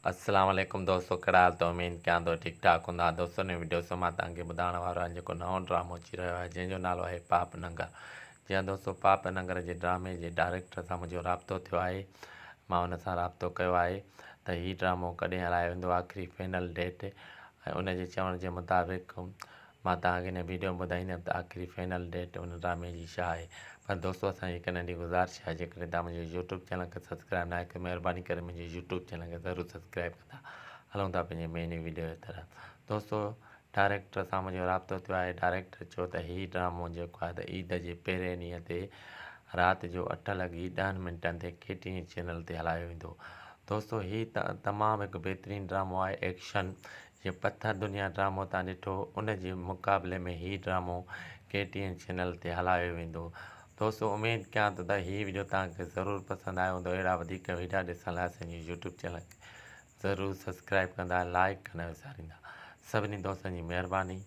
اسلام عليڪم دوستو ڪهڙا حال اٿو اميد ڪيان ٿو ٺيڪ ٺاڪ هوندا دوستو هن وڊيو سان مان توهان کي ٻڌائڻ وارو آهيان جيڪو نئون ڊرامو اچي رهيو آهي جنهن جو نالو آهي پاپ ننگر جي ها دوستو پاپ ننگر جي ڊرامي جي ڊائريڪٽر سان منهنجو رابطو ٿيو آهي مان ان سان رابطو ڪيو آهي ته هي ڊرامو ڪڏهن هلايو ويندو آخري فينل ڊيٽ ۽ ان جي چوڻ جي مطابق مان توهان کي هن ويڊيو ۾ ٻڌائيندم ته آخري فائنل ڊيٽ ان ڊرامي جي ڇا آهي پر دوستو اسان جي هڪ ننڍي گذارش آهي جيڪڏهن توهان منهنجي يوٽيوب چينل کي سبسڪرائب ناهي ڪيو مهرباني ڪري منهنجي يوٽيوب چينل کي ضرور سبسڪرائب ڪندا هلون ٿا پنهنجي مين ويڊيو جي طرف دوستو ڊائريڪٽر سان منهنجو رابطو ٿيو آهي ڊائريڪٽر چيو ته هي ڊرامو جيڪو آهي ته عيد جي پهرين ڏينهن تي رات جو اٺ لڳي ڏهن منٽن تي ڪي ٽي اين چينل تي هلايو ويندو دوستو هي تمام هڪ بهترين ڊرامو آهي ايڪشن جيئن پٿر دنيا ڊرامو تان ڏٺو ان جي مقابلي ۾ هي ڊرامو ڪي ٽي اين چينل تي هلايو ويندو دوستو اميد ڪيان ٿو ته هي وڊيو توهان کي ضرور پسند آيو هوندو اهڙا وڌيڪ وڊيا ڏسڻ لاء اسان جي يوٽيوب چينل کي ضرور سبسڪرائب ڪندا لائڪ ڪرڻ نه وساريندا سڀني دوستن جي مهرباني.